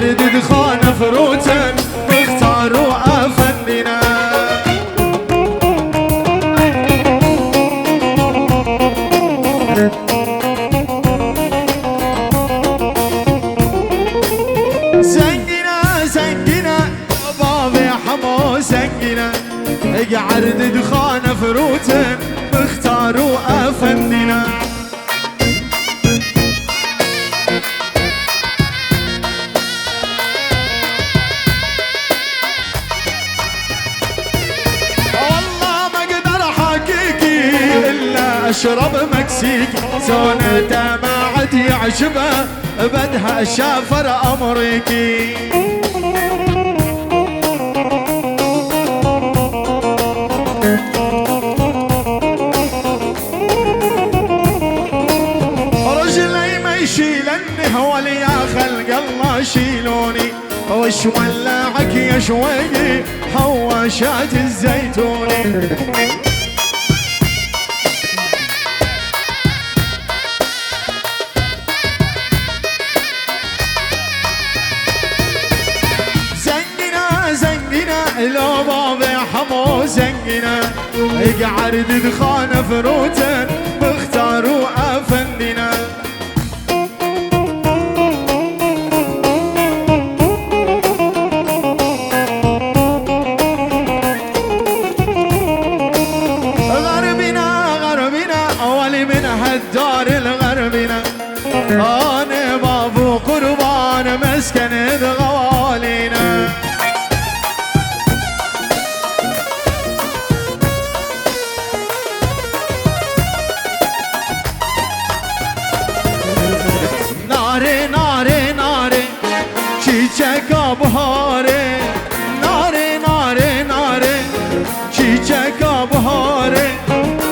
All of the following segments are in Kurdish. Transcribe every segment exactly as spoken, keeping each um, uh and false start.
Didxan firotin, mixtar û efendî ne. Zengîne, zengîne, bavê hemo zengîne. Eg erdî dixane firotin, mixtar û efendî ne. والله ما اقدر احاكيكي الا اشرب مكسيكي، زونته ما عاد يعجبه بدها شافر امريكي. رجلي ما يشيلني هول يا خلق الله شيلوني، وش ولعك يا شويقي حواشات الزيتوني. زنگینه، زنگینه، لو بابê hemo zengîne. Eg erdî dixane firotin, mixtar û efendî ne. غربينا، غربينا، أولي من هالدار الغربينا. أنا بابو قربان مسكن الغوالينا. Nare, nare, nare, çîçeka biharê. Nare, nare, nare, çîçeka biharê.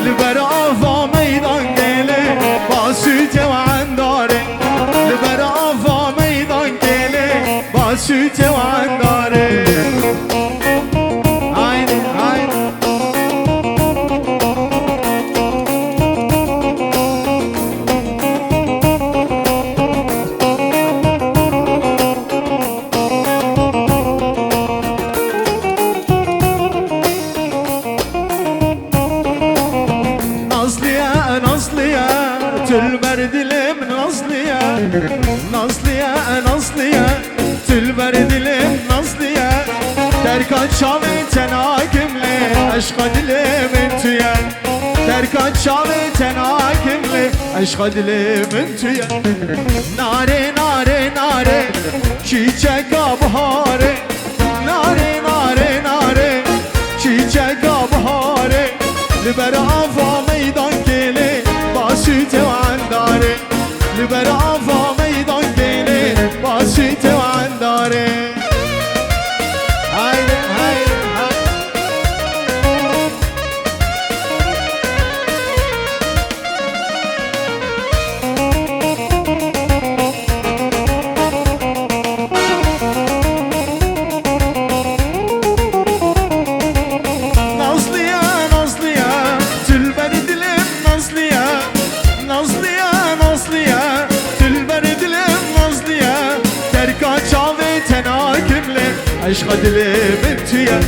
Li ber ava meydan gelê, ba sûtê û endarê. Li ber ava meydan gelê, ba sûtê û endarê. Haydi, haydi. Nazlıya, Nazlıya, tül ber dilim Nazlıya. Nazlıya, Nazlıya, tül ber dilim Nazlıya. Terka çalê tena kimle, eşqa dilê min tu ye. Terka çalê tena kimle, eşqa dilê min tu ye. Nare, nare, nare, çîçeka biharê. Nare, nare, nare, çîçeka biharê. Li ber ava meydan gelê, ba sûtê û endarê. Li ber ava meydan gelê, ba sûtê û endarê. Haydi, haydi, haydi. Nazlıya, Nazlıya, tül ber dilim Nazlıya. Nazlıya, Nazlıya, tül ber dilim Nazlıya. Terka çalê tena kimle, eşqa dilê min tu ye.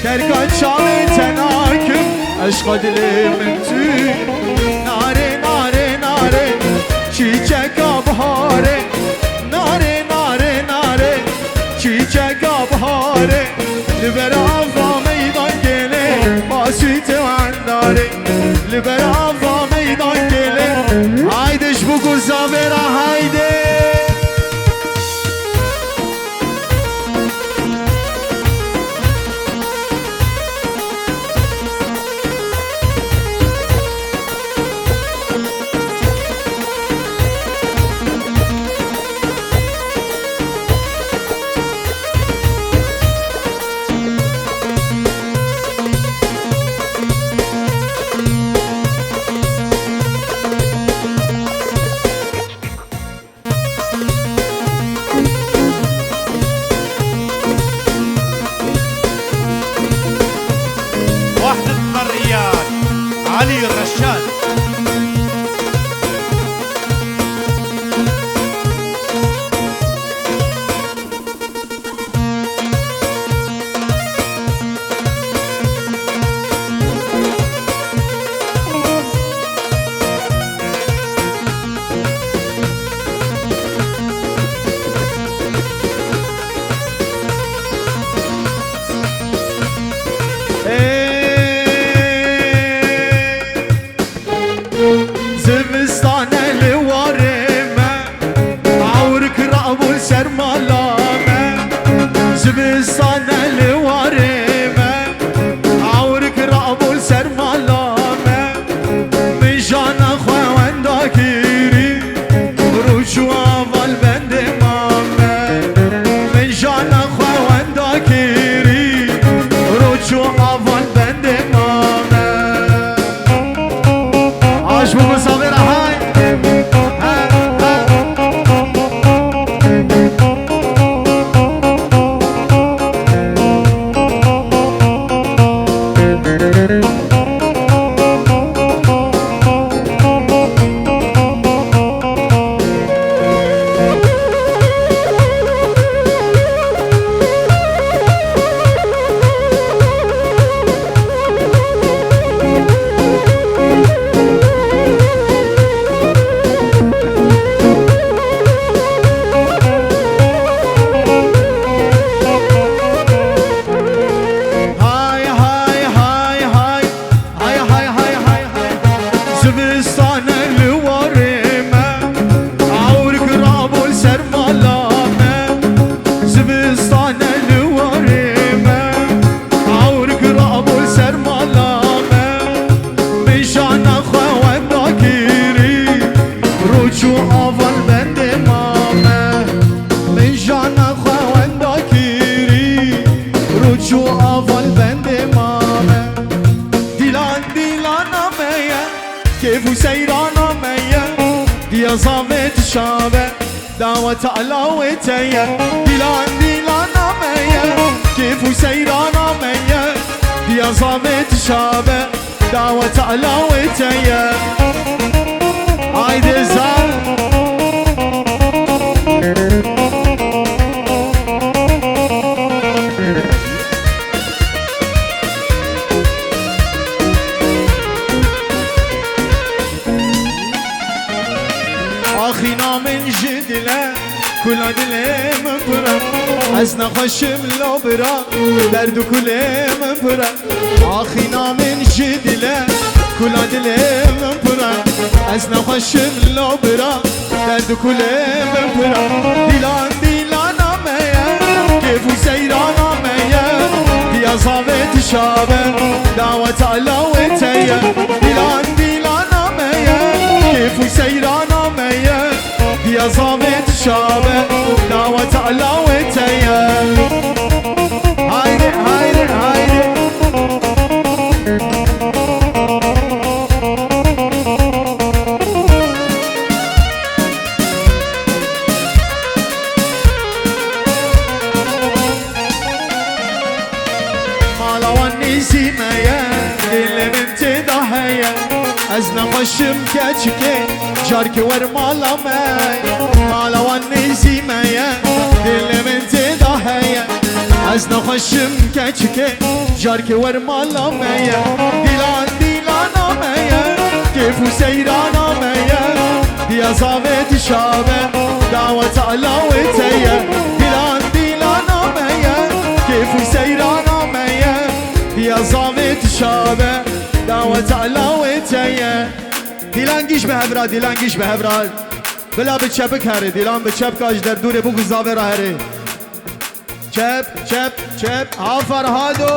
Terka çalê tena kim, eşqa dilê min tu. Nare, nare, nare, çîçeka biharê. Nare, nare, nare, çîçeka biharê. Li ber ava meydan gelê, ba sûtê û endarê. Li ber ava meydan gelê. Haydi ji bo Gurzavêra, haydi. وحدة الريال، علي رشاد. Kêf û seyrana me ye, diya zavê dişabe, daweta lawê te ye. Dîlan dîlana me ye, kêf û seyrana me ye, diya zavê dişabe, daweta lawê te ye. Haydi zar. Axîna min ji dile, kula dilê min pir e. Ez nexweşim lo bira, derd û kulê min pir e. Axîna min ji dile, kula dilê min pir e. Ez nexweşim lo bira, derd û kulê min pir e. Dîlan dîlana me ye, kêf û seyrana me ye. Diya zavê dişabe, daweta lawê te ye. Dîlan dîlana me ye, kêf û seyrana me ye. Diya zavê dişabe, daweta lawê te ye. Haydi, haydi, haydi. Mala wan nêzî me ye, dilê min tê de heye. Ez nexweşim keçikê, carkê wer mala me. Mala wan nêzî me ye, dilê min tê de heye. Ez nexweşim keçikê, carkê wer mala me ye. Dîlan dîlana me ye, kêf û seyrana me ye. Diya zavê dişabe, daweta lawê te ye. Dîlan dîlana me ye, kêf û seyrana me ye. Diya zavê dişabe, daweta lawê te ye. Dîlan giş bi hevra, dîlan giş bi hevra. Bila bi çepik herê, dîlan bi çepka ji derdûrê bû ku zavê re herê. Çep, çep, çep, ha Ferhado!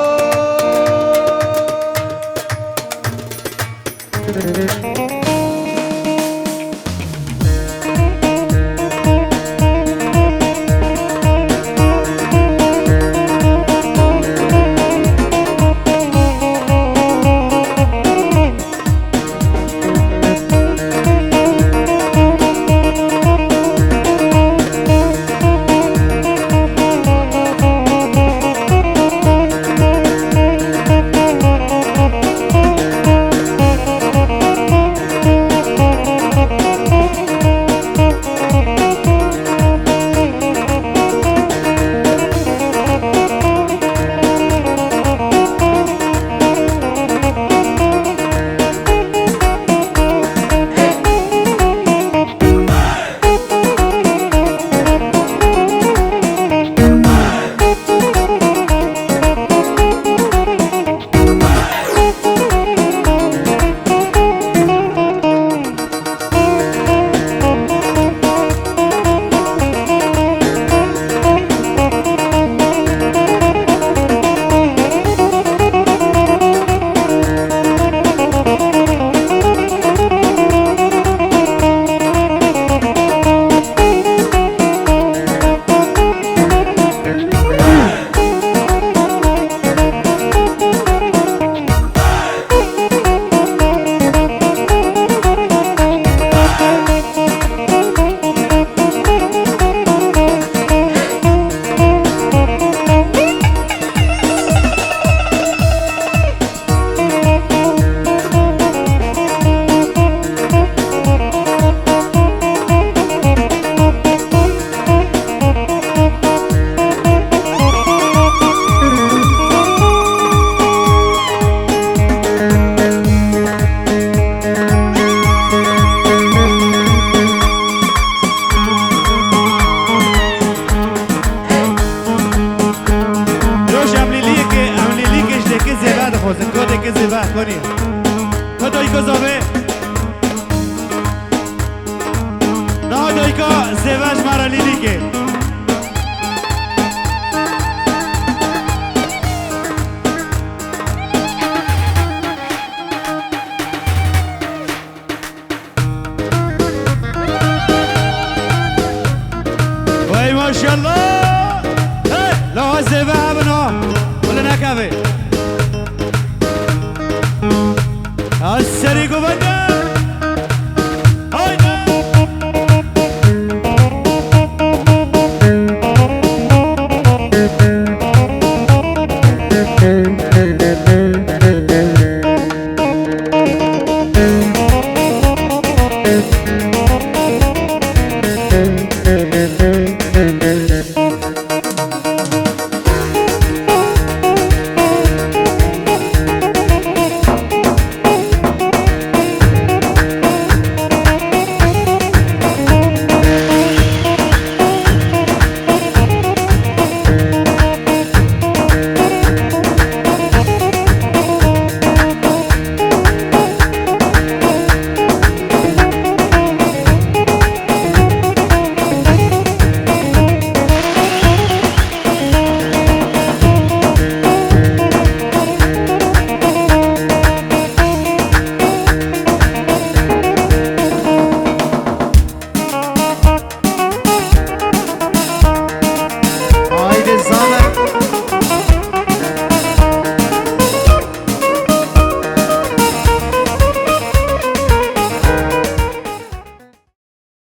Roj em lîliyekê, em lîliyekê ji dêkê zêve dixwazin. Ku dêkê zêve, konî. Ku dayika zavê. Niha dayika zêve ji me re lîlîkê.